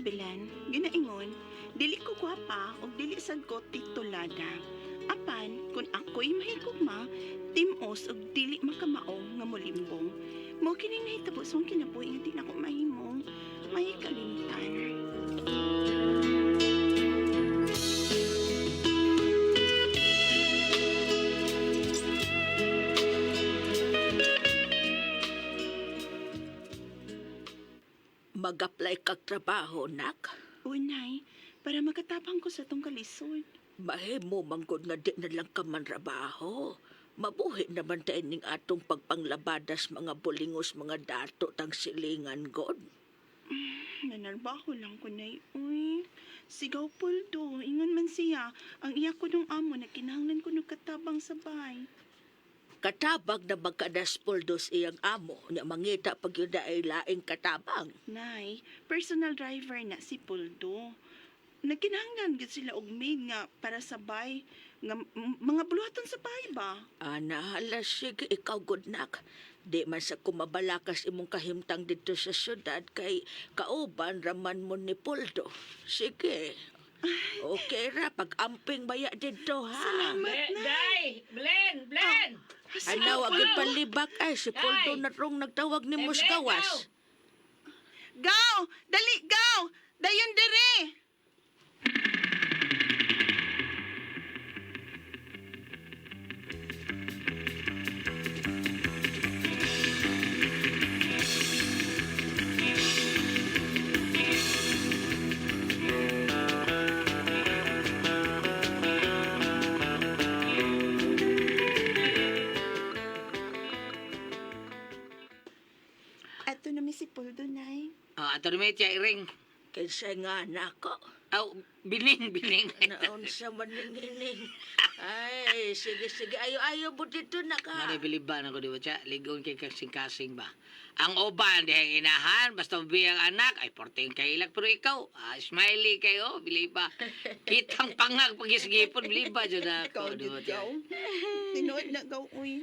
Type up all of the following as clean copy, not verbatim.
si Belen, ginaingon, dili ko gwapa ug dili sad ko titulada. Apan kung ako'y mahigugma, timos ug dili makamao nga molimbong. Mao kining nahitabo sa akong kinabuhi nga di nako mahimong mahikalimtan. Mag-apply kag trabaho, nak. Unay, para makatabang ko sa tong kalisod. Mahimo manggod nga di na lang ka manrabaho. Mabuhi naman tayo ning atong pagpanglabadas mga bulingos mga dato tang silingan, God. Nanarbaho lang ko na, uy. Sigaw puldo, ingon man siya. Ang iya ko nung amo, nagkinahanglan ko ng katabang sa bahay. Katabang na magkadaspoldos iyang amo, nya mangita pag yun na ay laing katabang. Nay, personal driver na si Puldo. Nagkinahanglan gid sila og maid nga para sa bay, nga mga buluhaton sa bay ba? Ana, hala, sige, ikaw, good nak. Di man sa kumabalakas imong kahimtang dito sa syudad kay kauban raman mo ni Poldo. Sige. Okay ra, pag-amping baya dito, ha? Salamat, Nay. Day! Blen! Blen! Ano, wag yun palibak ay, si Poldo Day! na rong nagtawag ni Eh, Blen, Muskawas. Gaw! Dali, gaw! Dayon dire! Ato na mi si Puldo, Nay. Ah, ato na may tiya iring. Kinsa nga nako. Aw, biling, biling. Naunsa man ning ining. Ay, sige, sige. Ayo, ayo mo dito na ka. Mari biliban ako di ba siya? Ligon kay kasing-kasing ba? Ang uban, dihang inahan, basta biyang anak, ay porting kailak. Pero ikaw, ah, smiley kayo, biliba. Kitang pangag pagisgipon, biliba dyan Ikaw, ako, di ba gid, siya? gaw. Tinuod na, gaw, uy.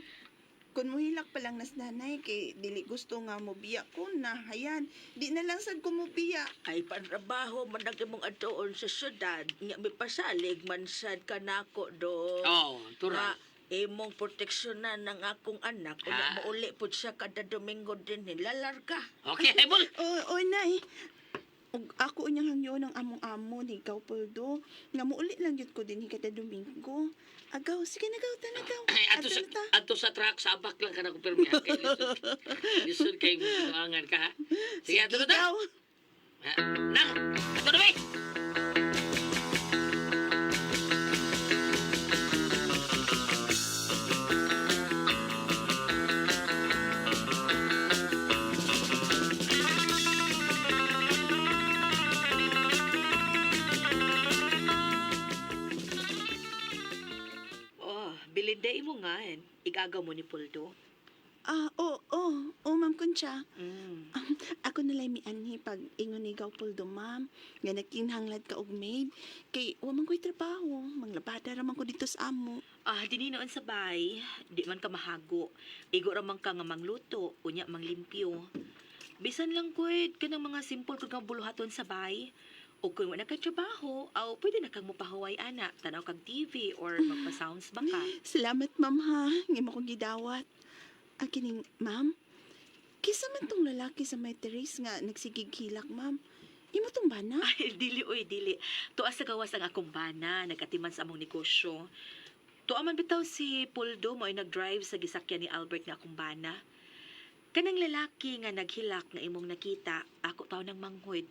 Kung muhilak pa lang nas nanay, kay dili gusto nga mobiya ko na, hayan. Di na lang sad ko mobiya. Ay panrabaho man ang imong atuon sa syudad. Nya may pasalig man sad kanako do. Oo, oh, tura. Nga, imong proteksyonan ng akong anak. Unya Ah. mauli pud siya kada Domingo din nilalarga. Okay, bol. Oo, oh, nay. Ug ako unyang hangyo ng among amo ni Gaw Poldo. Nga muuli lang gyud ko din kada Domingo. Agaw, sige na gaw, tanagaw. Ay, ato sa, na ta. ato sa truck, sa abak lang ka na kupirmi. Okay, lisod, lisod kay muangan ka, ha? Sige, ato na ta. gaw. Ah, nang, ato na, bay! Oh, bilinde imo nga Igagaw mo ni Puldo. Ah, oo, oo, oh, Ma'am Concha. Ako na lang mianhi pag ingon ni Gaw Poldo, ma'am. Nga nagkinhanglad ka og maid. Kay wa man ko'y trabaho. Manglabada ra man ko dito sa amo. Ah, dinhi noon sa bay, di man ka mahago. Igo ra man ka nga mangluto, unya manglimpyo. Bisan lang kwed kanang mga simple kag nga buluhaton sa bay. O kung wala kay trabaho, aw pwede na kang mopahuway ana, tanaw kag TV or magpa-sounds ba ka. Salamat, ma'am, ha. Nga mo kong gidawat. Ang kining, ma'am, kisa man tong lalaki sa may terrace nga nagsigig hilak, ma'am. Imo tong bana? Ay, dili oy, dili. Tuwa sa gawas ang akong bana, nagkatiman sa among negosyo. Tuwa man bitaw si Puldo mo ay nag-drive sa gisakyan ni Albert nga akong bana. Kanang lalaki nga naghilak nga imong nakita, ako taw ng manghod.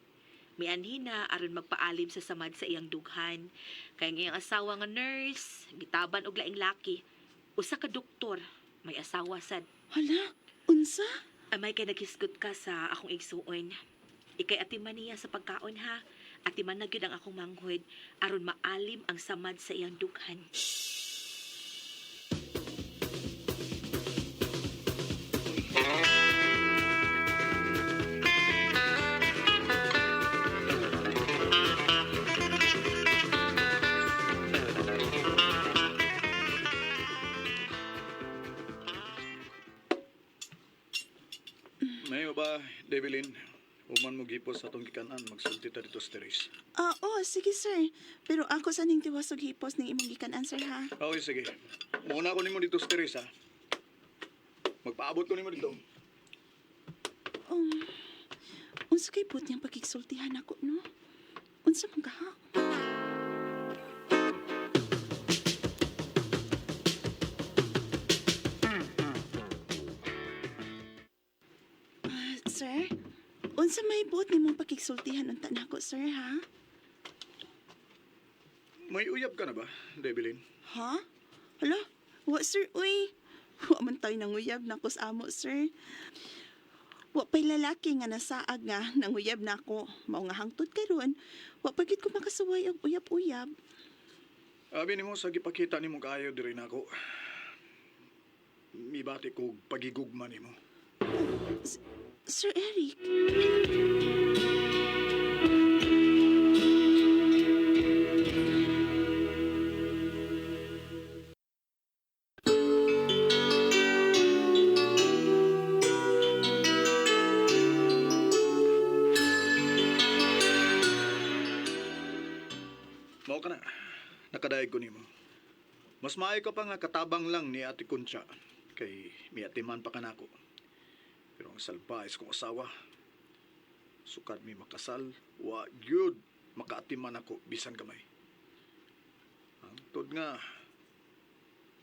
Mianhi na aron magpaalim sa samad sa iyang dughan. Kay ang iyang asawa nga nurse, gitaban og laing laki. Usa ka doktor, may asawa sad. Hala, unsa? Amay kay naghisgot ka sa akong igsuon. Ikay atiman niya sa pagkaon ha. Atiman na gyud ang akong manghod aron maalim ang samad sa iyang dughan. Mayo ba, Debilin? Human mo gipos sa atong gikanan, magsulti ta dito sa Therese. Ah, oh, sige sir. Pero ako sa ning tiwas og hipos ning imong gikan-an sir ha. Okay, sige. Muna ko nimo dito sa Therese, ha? Magpaabot ko nimo dito. Um, unsa kay but niyang pagkigsultihan ako, no? Unsa man kaha? Ah, sir, unsa may buot nimong pakigsultihan unta nako, sir, ha? May uyab ka na ba, Debilin? Ha? Hala, wa sir, uy. Wa man tayo nanguyab nako sa amo, sir. Wa pa'y lalaki nga nasaag nga nanguyab nako. Mao nga hangtod karon, wa pa gid ko makasuway og uyab-uyab. Abi nimo sa gipakita nimo kaayo diri nako. Mibati ko og pagigugma nimo. Sir Eric, Mao ka na. Nakadayeg ko nimo. Mas maayo ka pa nga katabang lang ni Ate Concha kay miatiman pa kanako. Pero ang salbahe kong asawa, sukad mi makasal, wa gyud makaatiman ako bisan gamay. Ang tod nga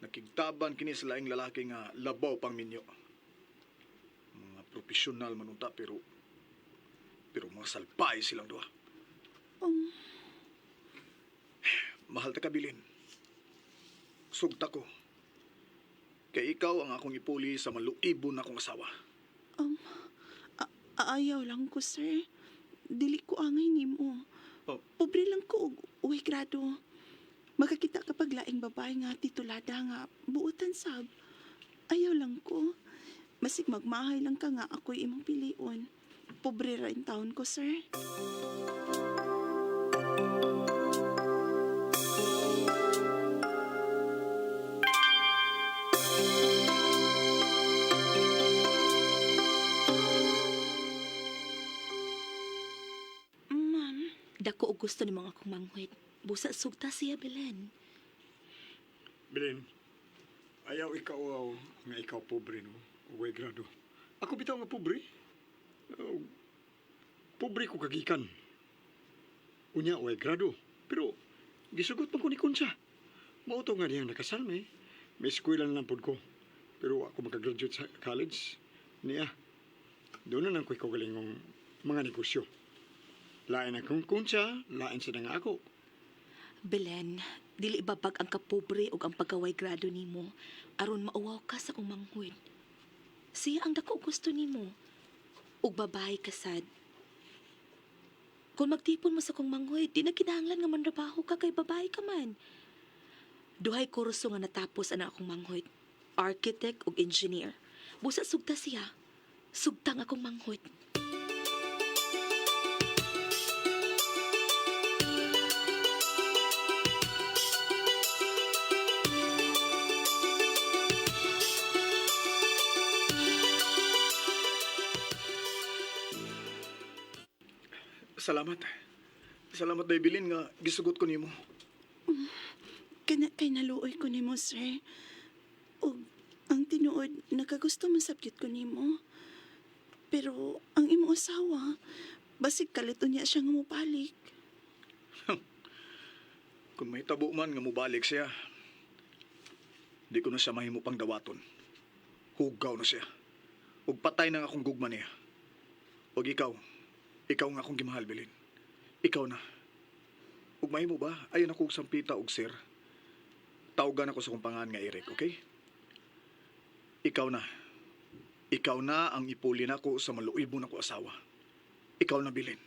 nakigtaban kini sa laing lalaki nga labaw pang minyo. Mga profesional man unta pero pero mga salbahe silang duha. um, Mahal ta kabilin. Sugta ko. Kay ikaw ang akong ipuli sa maluibon akong asawa. um, ayaw lang ko, sir. Dili ko angay nimo. Oh. Pobre lang ko og uwi grado. Makakita kapag laing babae nga titulada nga buotan sab. Ayaw lang ko. Masig magmahay lang ka nga ako'y imong pilion. Pobre ra in taon ko, sir. Ma'am, Dako og gusto ni mga akong manghud. Busa sugta siya, Belen. Bilin, ayaw ikaw aw, nga ikaw pobre no. Uway grado. Ako bitaw nga pobre. Uh, pobre ko kagikan. Unya uway grado. Pero gisugot man ko ni Concha. Mao to nga diyang nakasal mi. May eskwela na lang pod ko. Pero ako makagraduate sa college. Niya. Doon na lang ko ikaw galingong mga negosyo. Lain akong Concha, lain sa nga ako. Belen, dili babag ang kapobre ug ang pagkaway grado nimo aron mauwaw ka sa akong manghud. Siya ang dako og gusto nimo. Ug babae ka sad. Kung magtipon mo sa akong manghud, di na kinahanglan nga manrabaho ka kay babae ka man. Duhay kurso nga natapos ana akong manghud. Architect ug engineer. Busa sugta siya. Sugtang akong manghud. Salamat. Salamat, Debilin, nga gisugot ko nimo. kana kay naluoy ko nimo, sir. Ug ang tinuod nakagusto man sa ko nimo. Pero ang imong asawa, basig kalito niya siya nga mobalik. Kung may tabo man nga mubalik siya, di ko na siya mahimo pang dawaton. Hugaw na siya. Ug patay na nga akong gugma niya. Ug ikaw, ikaw nga akong gimahal, Bilin. Ikaw na. Ug mahimo ba? Ayon ako og sampita og sir. Tawgan ako sa kong pangan nga Eric, okay? Ikaw na. Ikaw na ang ipuli nako sa maluibon ako asawa. Ikaw na, Bilin.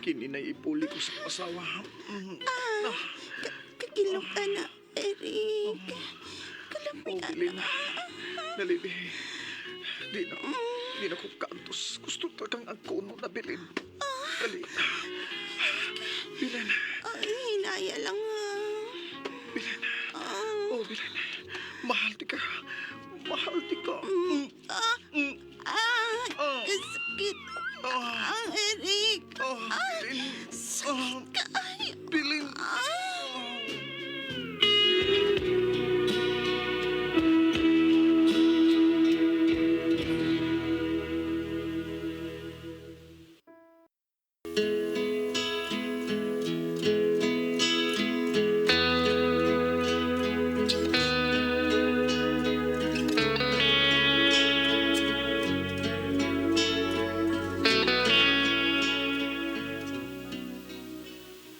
Kini na ipuli ko sa akong asawa. ilong ana, Eric. Kalami Oh, Bilin. Nalili. Di na, di na ko kaantos. Gusto ta kang angkono na, Bilin. Dali. Bilin, Ay, hinaya lang ha. Bilin. Ah, Oh, Bilin. Mahal ti ka. Mahal ti ka. Mm. ah, Mm. ah, Oh. kasakit. Ah. Ah, Eric. Oh, Bilin. Sakit ka. Ay, Bilin. ah.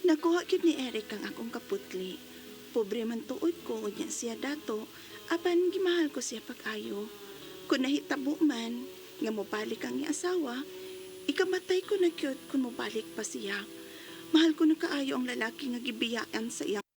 Nakuha gyud ni Eric ang akong kaputli. Pobre man tuod ko unya siya dato, apan gimahal ko siya pag-ayo. Kung nahitabo man nga mobalik ang iyang asawa, ikamatay ko na gyud kung mobalik pa siya. Mahal ko na kaayo ang lalaki nga gibiyaan sa iyang